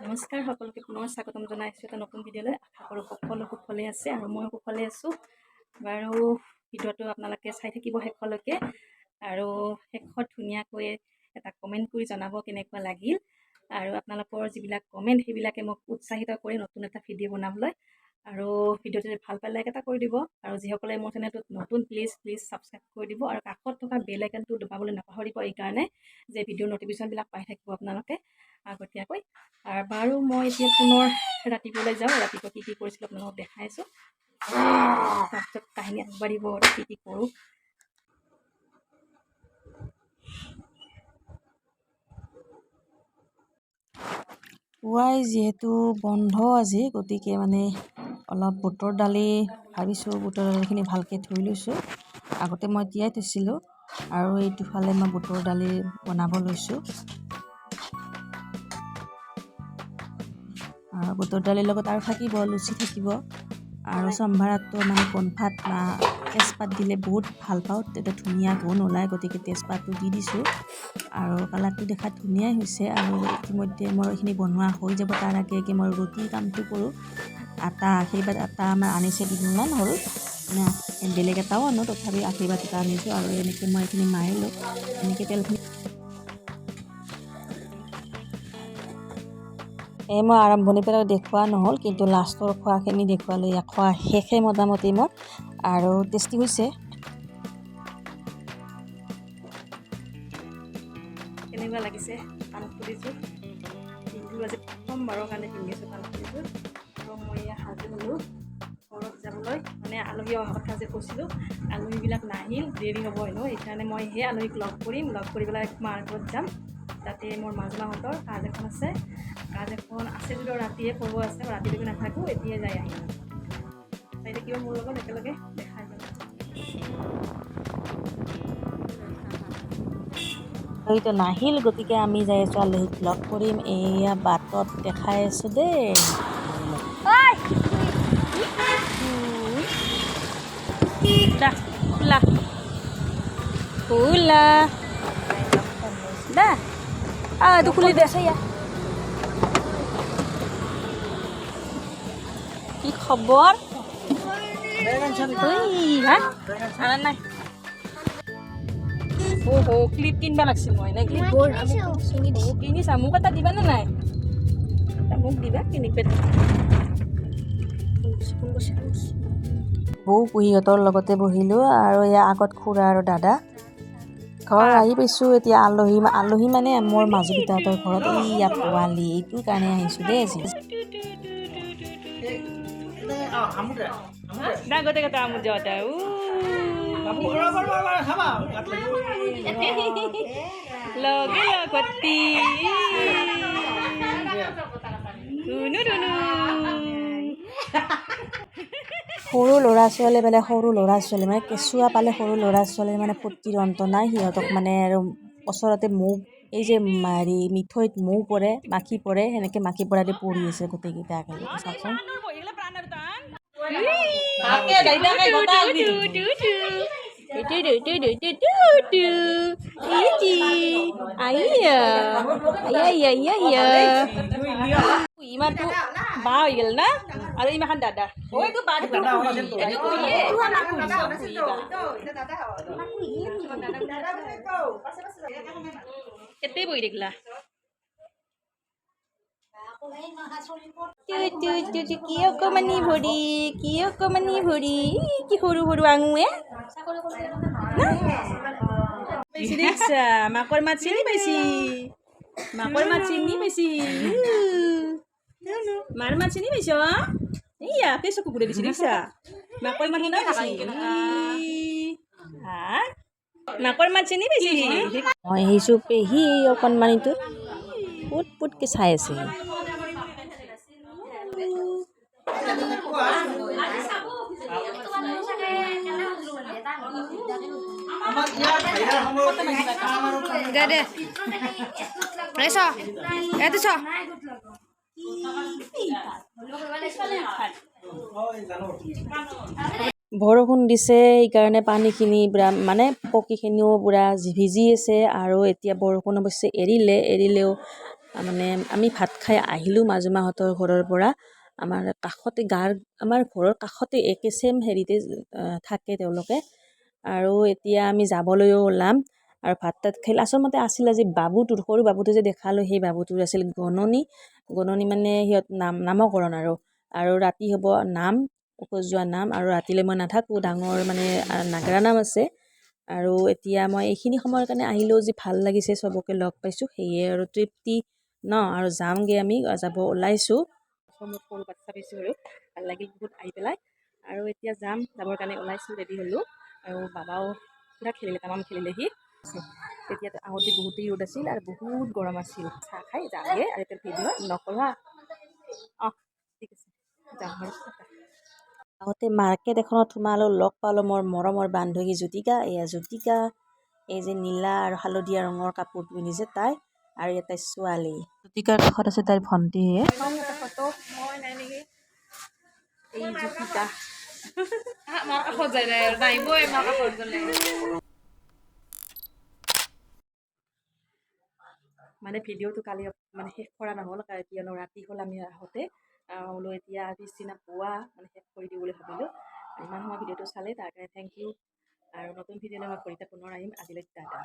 নমস্কাৰ, সকলোকে পুনৰ স্বাগতম জনাইছোঁ এটা নতুন ভিডিঅ'লৈ। আশা কৰোঁ সকলো কুশলে আছে আৰু ময়ো কুশলে আছোঁ। বাৰু, ভিডিঅ'টো আপোনালোকে চাই থাকিব শেষলৈকে আৰু শেষত ধুনীয়াকৈ এটা কমেণ্ট কৰি জনাব কেনেকুৱা লাগিল। আৰু আপোনালোকৰ যিবিলাক কমেণ্ট, সেইবিলাকে মোক উৎসাহিত কৰি নতুন এটা ভিডিঅ' বনাবলৈ। আৰু ভিডিঅ'টো যদি ভাল পালে লাইক এটা কৰি দিব আৰু যিসকলে মোৰ চেনেলটোত নতুন, প্লিজ প্লিজ ছাবস্ক্ৰাইব কৰি দিব আৰু কাষত থকা বেল আইকনটো দবাবলৈ নাপাহৰিব, এইকাৰণে যে ভিডিঅ'ৰ ন'টিফিকেশ্যনবিলাক পাই থাকিব আপোনালোকে আগতীয়াকৈ। আৰু বাৰু, মই এতিয়া পুনৰ ৰাতিপুৱালৈ যাওঁ। ৰাতিপুৱা কি কি কৰিছিলোঁ আপোনালোকক দেখাই আছোঁ। তাৰপিছত কাহিনী আগবাঢ়িব আৰু কি কি কৰোঁ। পুৱাই যিহেতু বন্ধ আজি, গতিকে মানে অলপ বুটৰ দালি ভাবিছোঁ। বুটৰ দালিখিনি ভালকৈ ধুই লৈছোঁ, আগতে মই তিয়াই থৈছিলোঁ। আৰু এইটো ফালে মই বুটৰ দালি বনাব লৈছোঁ। আৰু বুটৰ দালিৰ লগত আৰু থাকিব লুচি থাকিব আৰু চম্ভাৰাটো মানে কণভাত বা তেজপাত দিলে বহুত ভাল পাওঁ, তেতিয়া ধুনীয়া গোন্ধ ওলায়। গতিকে তেজপাতটো দি দিছোঁ আৰু কালাৰটো দেখাত ধুনীয়াই হৈছে। আৰু ইতিমধ্যে মোৰ এইখিনি বনোৱা হৈ যাব। তাৰ আগে আগে মই ৰুটি কামটো কৰোঁ। আটা আশীৰ্বাদ আটা আমাৰ আনিছে দুদিনমান হ'ল, মানে বেলেগ এটাও আনো, তথাপি আশীৰ্বাদ এটা আনিছোঁ। আৰু এনেকৈ মই এইখিনি মাৰিলোঁ, এনেকৈ তেলখিনি। এই মই আৰম্ভণিৰ পৰা দেখুওৱা নহ'ল, কিন্তু লাষ্টৰ খোৱাখিনি দেখুৱালোঁ। এয়া খোৱা শেষে মোটামুটি মোৰ আৰু টেষ্টি হৈছে। কেনেকুৱা লাগিছে কাণফুলিযোৰ পিন্ধো? আজি প্ৰথমবাৰৰ কাৰণে পিন্ধিছোঁ কাণফুলিযোৰ। আৰু মই এয়া সাজু হ'লোঁ ঘৰত যাবলৈ। মানে আলহী অহা কথা যে কৈছিলোঁ, আলহীবিলাক নাহিল, দেৰি হ'ব হেনো। সেইকাৰণে মই সেই আলহীক লগ কৰিম। লগ কৰি পেলাই মাৰ ঘৰত যাম। তাতে মোৰ মাজমাহঁতৰ কাজ এখন আছে। কাজ এখন আছে যদিও ৰাতিয়ে পৰ্ব আছে, ৰাতিলৈকে নাথাকোঁ, এতিয়াই যাই আহিম। চাই থাকিব মোৰ লগত একেলগে, দেখাই যাম। আলহীটো নাহিল, গতিকে আমি যাই আছোঁ, আলহীক লগ কৰিম। এয়া বাটত দেখাই আছোঁ দেই। দা খোলা খোলা দা, এইটো খুলি দে। কি খবৰ? হা, আনা নাই? অ' হ, ক্লিপ কিনবা লাগছিল মই নে ক্লিপ কিনিছা? মোক এটা দিবা নে নাই? মোক দিবা, কিনি পেলাই। কোন গৈছে? বৌ পেহীহঁতৰ লগতে বহিলোঁ আৰু এয়া আগত খুৰা আৰু দাদা। ঘৰ আহি পাইছোঁ এতিয়া। আলহী, আলহী মানে মোৰ মাজু পিতাহঁতৰ ঘৰত এইয়া পোৱালি, এইটোৰ কাৰণে আহিছোঁ দেই আজি। দা, গোটেই কেইটা আমোদ যাওঁতে লগে লগতি ধুনু ধুনু। সৰু ল'ৰা ছোৱালী মানে, সৰু ল'ৰা ছোৱালী মানে কেঁচুৱা পালে সৰু ল'ৰা ছোৱালীৰ মানে ফূৰ্তিৰ অন্ত নাই। সিহঁতক মানে আৰু ওচৰতে মৌ, এই যে হেৰি মিঠৈত মৌ পৰে, মাখি পৰে, সেনেকৈ মাখি পৰা দি পৰি আছে গোটেইকেইটা একেলগে, চাওকচোন। ইমানটো বা হৈ গ'ল না আৰু ইমানখন দাদা। এইটো কুহিয়ে। এতেই বহি থাকিলা। কি অকমানি ভৰি, কি অকমানি ভৰি, কি সৰু সৰু আঙুৱে পাইছি। দেখিছা, মাকৰ মাত চিনি পাইছি, মাকৰ মাত চিনি পাইছি, মাৰ মাত চিনি পাইছ। এইয়া কেই চকু ঘূৰাই দিছি, দেখিছা? মাকৰ মাত শুনা পাইছি। হা, মাকৰ মাত চিনি পাইছি। মই আহিছোঁ পেহী, এই অকণমানিটো পুত পুতকৈ চাই আছে। দে দে, এই চ, এইটো চ। বৰষুণ দিছে, সেইকাৰণে পানীখিনি পূৰা মানে পকীখিনিও পূৰা ভিজি আছে। আৰু এতিয়া বৰষুণ অৱশ্যে এৰিলে, এৰিলেও মানে আমি ভাত খাই আহিলোঁ মাজুমাহঁতৰ ঘৰৰ পৰা। আমাৰ কাষতে গাৰ, আমাৰ ঘৰৰ কাষতে একে ছেম হেৰিতে থাকে তেওঁলোকে। আৰু এতিয়া আমি যাবলৈও ওলাম আৰু ভাত তাত খাই। আচলমতে আছিল আজি বাবুটোৰ, সৰু বাবুটো যে দেখালোঁ, সেই বাবুটোৰ আছিল গণনি। গণনি মানে সিহঁত নাম নামকৰণ আৰু আৰু ৰাতি হ'ব নাম, উপজোৱা নাম। আৰু ৰাতিলৈ মই নাথাকোঁ, ডাঙৰ মানে নাগাৰা নাম আছে। আৰু এতিয়া মই এইখিনি সময়ৰ কাৰণে আহিলেও যি ভাল লাগিছে, চবকে লগ পাইছোঁ, সেয়ে আৰু তৃপ্তি ন। আৰু যামগৈ, আমি যাব ওলাইছোঁ। অসমত সৰু বাচ্ছা পাইছোঁ আৰু ভাল লাগিল বহুত আহি পেলাই। আৰু এতিয়া যাম, যাবৰ কাৰণে ওলাইছোঁ, ৰেডি হ'লোঁ। আৰু বাবাও পূৰা খেলিলে, তামাম খেলিলেহি। তেতিয়া আহোঁতে বহুতেই ৰ'দ আছিল আৰু বহুত গৰম আছিল। চাহ খাই যামগৈ আৰু এতিয়া ভিডিঅ' নকৰা। অঁ, ঠিক আছে, যাম বাৰু। আগতে মাৰ্কেট এখনত সোমালোঁ, লগ পালোঁ মোৰ মৰমৰ বান্ধৱী জ্যোতিকা। এয়া জ্যোতিকা, এই যে নীলা আৰু হালধীয়া ৰঙৰ কাপোৰ পিন্ধিছে তাই। আৰু ইয়াত তাইৰ ছোৱালী জ্যোতিকাৰ কাষত আছে তাইৰ ভণ্টিয়ে। ফটো এই জ্যোতিকা। মাৰ কাষত যায় নাই আৰু নাহিবই মাৰ কাষত গ'লে। মানে ভিডিঅ'টো কালি মানে শেষ কৰা নহ'ল, কিয়নো ৰাতি হ'ল আমি আহোঁতে। বোলো এতিয়া পিছদিনা পুৱা মানে শেষ কৰি দিওঁ বুলি ভাবিলোঁ। ইমান সময় ভিডিঅ'টো চালে তাৰ কাৰণে thank U. আৰু নতুন ভিডিঅ'লৈ মই ভৰিতা পুনৰ আহিম। আজিলৈ টাটা।